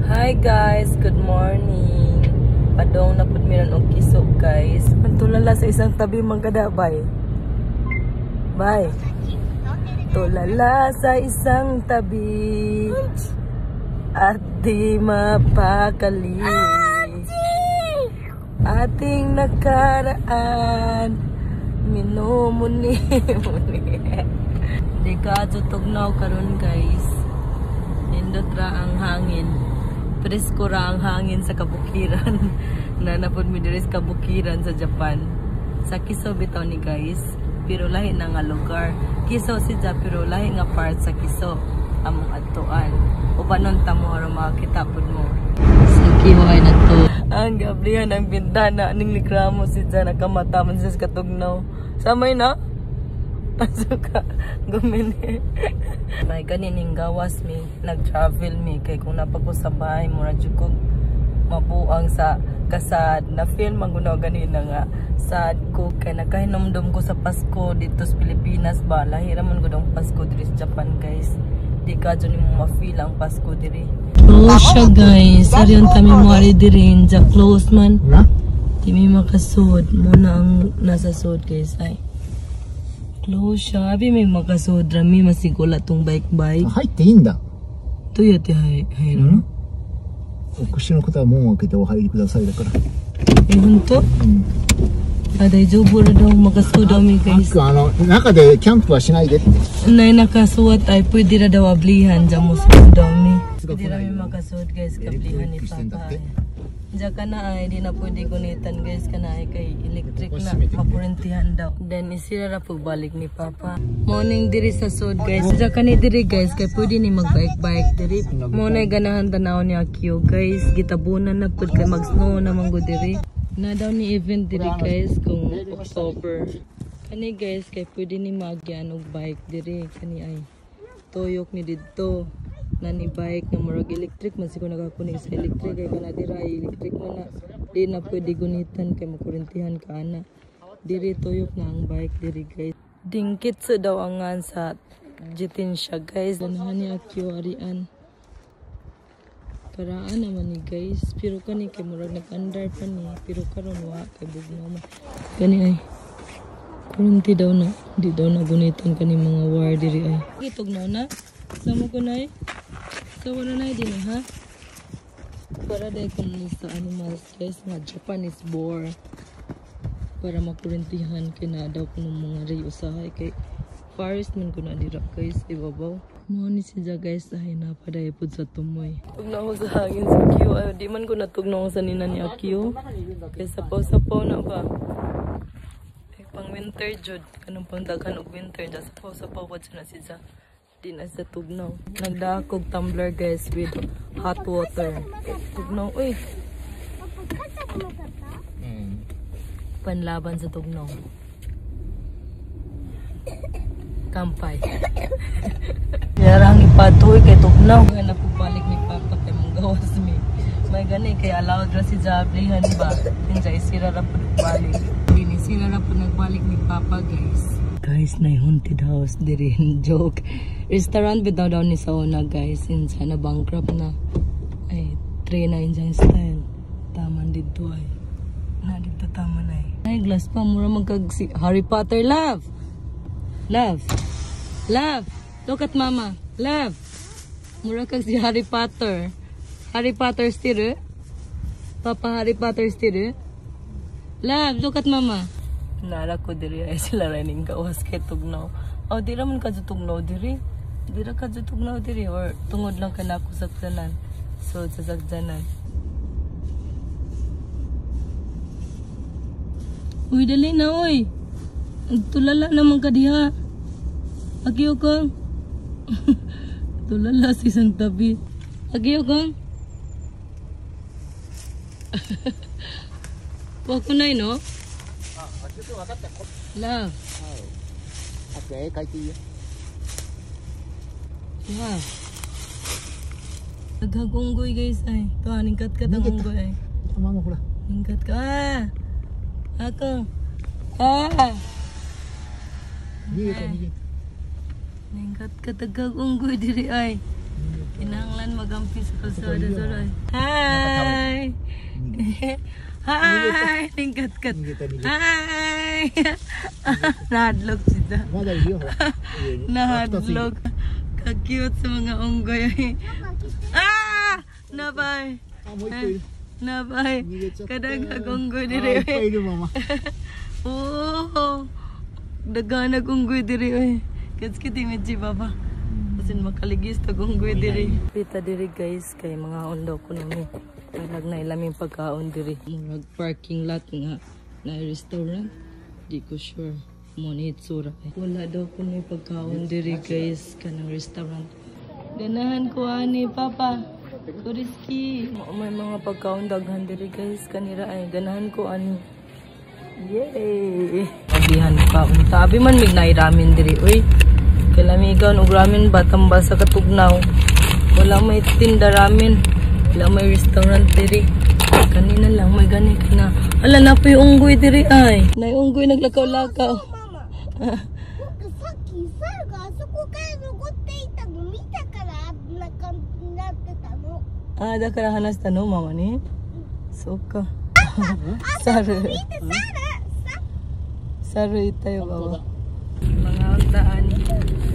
Hi guys, good morning. Padong na pud mi ron og Kiso, guys. Tulala sa isang tabi man kada, bay. Bay. Tulala sa isang tabi at di mapakali. Ating nakaraan, minumuni-muni. Di ka tugnaw karon, guys. Nindot ra ang hangin. Presko ra ang hangin sa kabukiran. Na napod mi diri sa kabukiran sa Japan. Sa Kiso bitaw ni, guys. Pero lahi na nga lugar. Kiso si Ja, pero lahi nga part sa Kiso among adtuan. Ubanon ta mo aron makakita pud mo. Sa Kiho ay na to. Ang gablihan ang bintana ning likramo si Ja, nakamata man siya sa katugnaw. Samay na. Asuka gumini. May ganining gawas mi, nag-travel mi kay kung napako sa bahay mura jud kog mabuang sa kasad na feel man gud ganina nga sad ko kay nakahinomdom ko sa Pasko dito sa Pilipinas ba. Lahi ra man gud ang Pasko diri sa Japan, guys. Di ka jud nimo ma-feel ang Pasko diri. Close siya, guys. Ariyon kami mo ari diri ja, close man. Na? Di mi makasud mo na ang nasa sud, guys, ay. Close siya. Abi may makasud rami masigula tong bike-bike. 入っていいんだ。どうやって入るの？お越しの方は門を開けてお入りくださいだから。え、ほんと？うん。 Ah, 大丈夫 daw makasud mi, マッ guys. ク、中でキャンプはしないでって。 Nay nakasuwat ay pwede ra daw ablihan dyan mo sud daw mi. Pwede ra mi makasud, guys, kablihan ni Papa. Diyan ka na ay, di na pwede gunitan, guys, kana ay kay electric na, makurintihan daw. Then isira ra pagbalik ni Papa. Morning diri sa sud, guys. Diyan ka ni diri, guys, kay pwede ni magbike-bike diri. Mo na ganahan tanaw ni Akio, guys. Gitabunan na pud kay mag-snow na man gud diri. Na daw ni event diri, guys, kung October. Kani, guys, kay pwede ni maagyan og bike diri kani ay. Tuyok ni didto na ni bike nga murag electric man siguro, nakakunik sa electric kay kana dira ay electric man na, di na pwede gunitan kay makurintihan ka ana. Diri tuyok na ang bike diri, guys. Dingkit daw ang ngan sa jitensya, guys. Ganahan ni Akio arian. Karaan naman ni, guys, pero kani kay murag nag-andar pa ni, pero karon wa kay bugnaw man. Kani ay kurente daw na, di daw na gunitan kani mga wire diri ay. Gitugnaw na. Samo ko nay. Sa wala na di na ha. Para dahil ko ni sa animals, guys, nga Japanese boar. Para makurintihan kay na daw kuno mga ray usahay kay forest man kuno dira, guys, ibabaw. Mo ni siya, guys, ay napaday pud sa tumoy. Tugnaw ko sa hangin sa Q. Ay, di man ko natugnaw sa nina ni Akio. Kay sapaw-sapaw na ba. Ay, pang winter jud, kanang pang daghan og winter ja, sapaw-sapaw pa jud na siya. Di na siya tugnaw. Nagdakog tumbler, guys, with hot water. Tugnaw, uy. うん。 Panlaban sa tugnaw. Kampay. Yarang ipatuloy kay tugnaw. Nga na balik ni Papa kay mong gawas mi. May gani kay allowed ra si Jablihan ba. Tinja sira ra pud balik. Dini sila ra pud nagbalik ni Papa, guys. Guys, na haunted house diri, joke. Restaurant bitaw daw ni sa una, guys. Insa na bankrupt na. Ay, train na injang style. Taman dito ay. Na dito tama na eh. Ay, glass pa. Mura magkag si Harry Potter, love! Love! Love! Look at mama. Love! Mura kag si Harry Potter. Harry Potter still? Papa, Harry Potter still? Love, look at mama. Nara ko diri ay sila running gawas kay tugnaw. Oh, di ra man ka tugnaw diri. Di ra ka tugnaw diri or tungod lang ka nako sa sakyanan. So, sa sakyanan. Uy, dali na, uy. Tulala naman ka diha. Agyo kang. Tulala sa isang tabi. Agyo kang. Wag ko na, no? Love. あと絵描いていいよ。 Love. Naghagunggoy, guys, ay. Ito, ningkat ka ang unggoy ay. ママほら。 Ningkat ka. Ah! Ako. Ah! 逃げた逃げた。 Ningkat ka taghag unggoy diri ay. Kinahanglan magampi sa kalsada sura. Hi! Hi! Ningkat-kat. 逃げた逃げた。 Hi! Nahadlok sila. まだいるよ、ほら。上に。あ、二ついる。 Nahadlok. Ka-cute sa mga unggoy. Ah! Nabay! あ、もう一個いる。 Nabay! 逃げちゃった。 Kadaghag unggoy あ、いっぱい diri. いるママ。 Oh! Daghanag unggoy diri oy. Kats kiti medji baba. Basin makaligis tag unggoy diri. Pita diri guys kay mga ondo ko nami. Kanag na ilaming pagkaon diri. Murag parking lot nga na restaurant. Di ko sure. Mo ni itsura. Wala daw ko ni pagkaon diri guys kanang restaurant. Ganahan ko ani papa. Kuriski. May mga pagkaon daghan diri guys kanira ay ganahan ko ani. Yay! Abihan ka. Unta abi man mignay ramen diri uy. Kalamigan og ramen ba tamba sa katugnaw. Wala may tinda ramen. Wala may restaurant diri. Kanina lang may gani na. Ala na po yung unggoy diri ay. Nay unggoy naglakaw-lakaw. ママ、僕さっき猿があそこから登っていたの見たからあんな感じになってたの。 Ah, だから話したのママに。そうか。猿。見て猿さ猿いたよ、ママ。Mga untaan.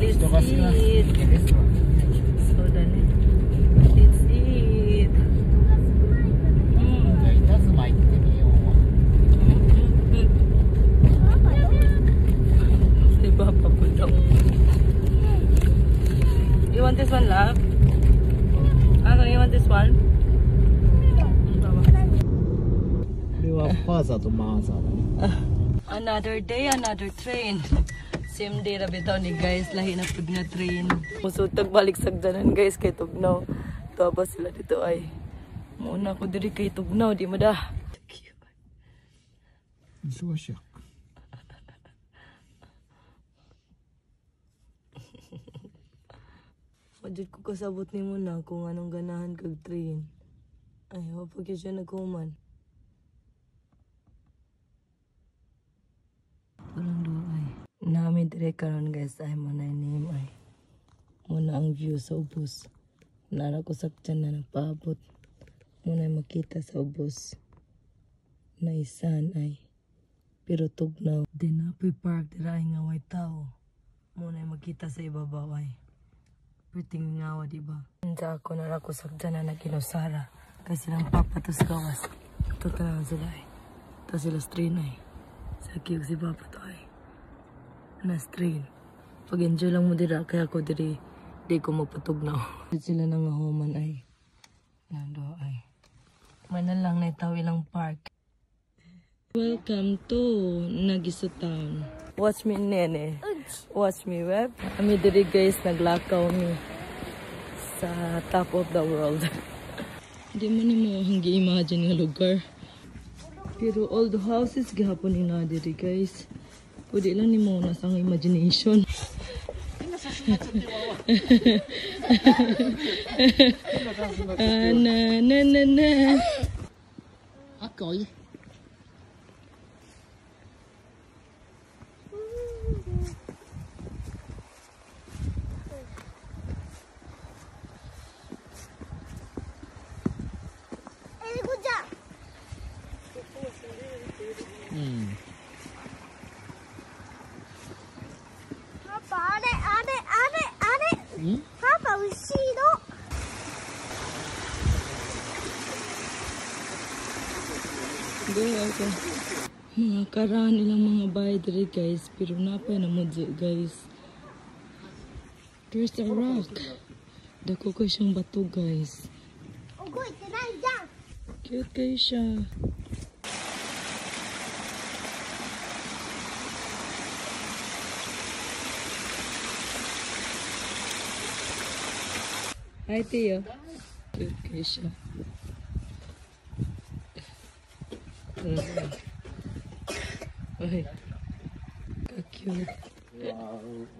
Let's 人が少なすぎ eat. てレストラン。そうだね。Let's eat. じゃあ、板妻行ってみよう。パパどう Si Papa po daw. You want this one, love? Ano, you want this one? Baba. これはファーザーとマーザーだね。 Another day, another train. Same day ra bitaw ni guys, lahi na pud nga train. Musutag balik sagdanan guys kay tugnaw. Tapos sila dito ay. Muna ko diri kay tugnaw, di mo da. 忙しいや。 Wajud ko kasabot nimo na kung anong ganahan kag train. Ay, wa pa gyud siya naghuman. Walang duha ay. Nami dire karon guys ay mo na name ay. Muna ang view sa ubos. Nara ko sakyan na nagpaabot. Muna makita sa ubos. Na isan ay. Pero tugnaw. Di na po'y park dira ay nga way tao. Muna makita sa ibabaw ay. Perting ngawa, di ba? Unsa ako nara ko sakyan na naginusara. Kasi silang papa to sa gawas. Ito tanan sila ay. Ito sila strain ay. Sa kiyog si papa to ay. Na strain. Pag-enjoy lang mo dira, kaya ako diri, di ko magpatugnaw. Sila nang human ay. Nando ay. Mana lang na itaw ilang park. Welcome to Nagiso Town. Watch me, nene. Watch me, web. Ami diri guys, naglakaw mi sa top of the world. Di mo ni mo ang gi-imagine nga lugar. Pero all the houses gihapon ni na diri guys. Pwede lang ni mo na sa ang imagination. Ah, na na na na. あっかおいで。英語じゃん。うん。パパあれあれあれあれ。んパパ後ろ。 Go ako. Mga karaan ilang mga bahay diri guys, pero napay na mo guys. There's a rock. Dako ko siyang bato guys. 動いてないじゃん。 Cute kayo siya. Hi, Tio. Cute kayo siya. Ay. Ka-cute.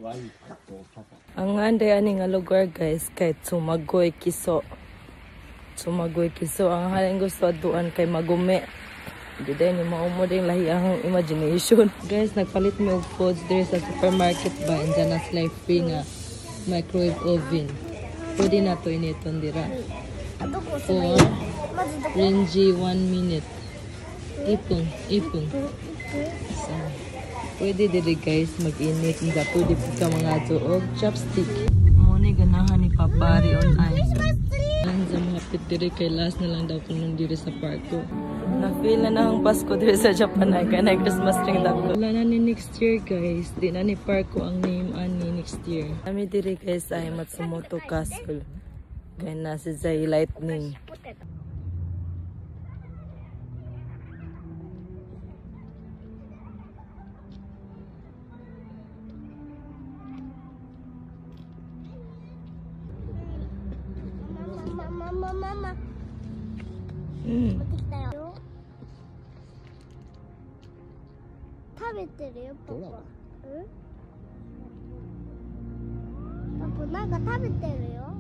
ワイフとパパ。 Ang anday ani nga lugar guys kay Tsumagoy Kiso. Tsumagoy Kiso ang halin gusto aduan kay Magume. Di day ni mao mo din lahi ang imagination. Guys, nagpalit mi og foods diri sa supermarket ba and na sila free nga microwave oven. Pwede na to initon dira. あ、どこ押せばいい？まずどこ？ Renji 1 minute. Ipong, ipong. うん。 So, pwede diri, guys, mag-init. Nga pwede po ka mga og chopstick. Mo ni ganahan ni Papa on ay. クリスマスツリー。 Ang sa mga pit diri kay last na lang daw kuno diri sa park ko. Na-feel na na ang Pasko diri sa Japan ay kay na Christmas tree dako. Wala na ni next year, guys. Di na ni parko ang name ani next year. Kami diri, guys, ay Matsumoto Castle. Kay na si Zay lightning. ポテト。マママママ。 持ってきたよ。食べてるよ、パパ。うん、パパ、なんか食べてるよ。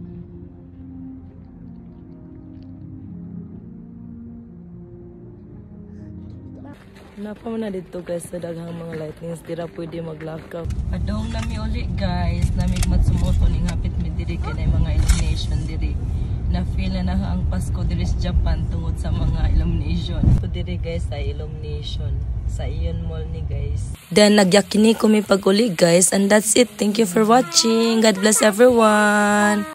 Napa man na dito, guys, sa daghang mga lightnings dira pwede maglakaw. Adong nami uli, guys, nami Matsumoto ning hapit mi diri kay na mga illumination diri. Na feel na na ang Pasko diri sa Japan tungod sa mga illumination. So diri, guys, ay illumination sa Aeon Mall ni, guys. Then nagyakiniku mi pag uli, guys, and that's it. Thank you for watching. God bless everyone.